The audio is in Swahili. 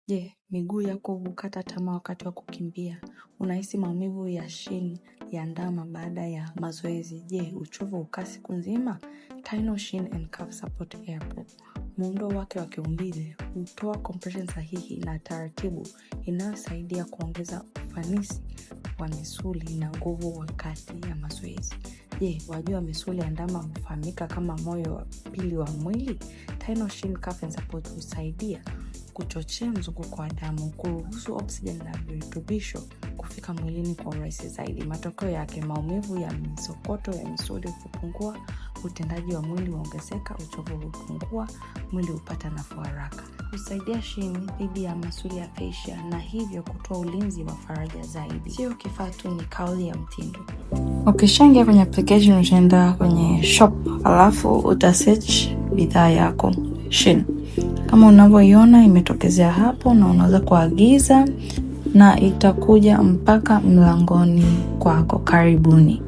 Je, miguu yako hukata tamaa wakati wa kukimbia? Unahisi maumivu ya shin ya ndama baada ya mazoezi? Je, uchovu hukaa siku nzima? Tino Shin and Calf Support Air. Muundo wake wa kiumbile hutoa compression sahihi na taratibu inayosaidia kuongeza ufanisi wa misuli na nguvu wakati ya mazoezi. Je, wajua misuli ya ndama hufahamika kama moyo wa pili wa mwili? Tino Shin Calf and Support husaidia kuchochea mzunguko wa damu, kuruhusu oksijeni na virutubisho kufika mwilini kwa urahisi zaidi. Matokeo yake, maumivu ya misokoto ya misuli hupungua, utendaji wa mwili huongezeka, uchovu hupungua, mwili hupata nafuu haraka. Husaidia shin dhidi ya misuli ya fascia na hivyo kutoa ulinzi wa faraja zaidi. Sio kifaa tu, ni kauli ya mtindo. Ukishaingia kwenye application utaenda kwenye shop, alafu utasearch bidhaa yako Shein. Kama unavyoiona imetokezea hapo, na unaweza kuagiza na itakuja mpaka mlangoni kwako. Karibuni.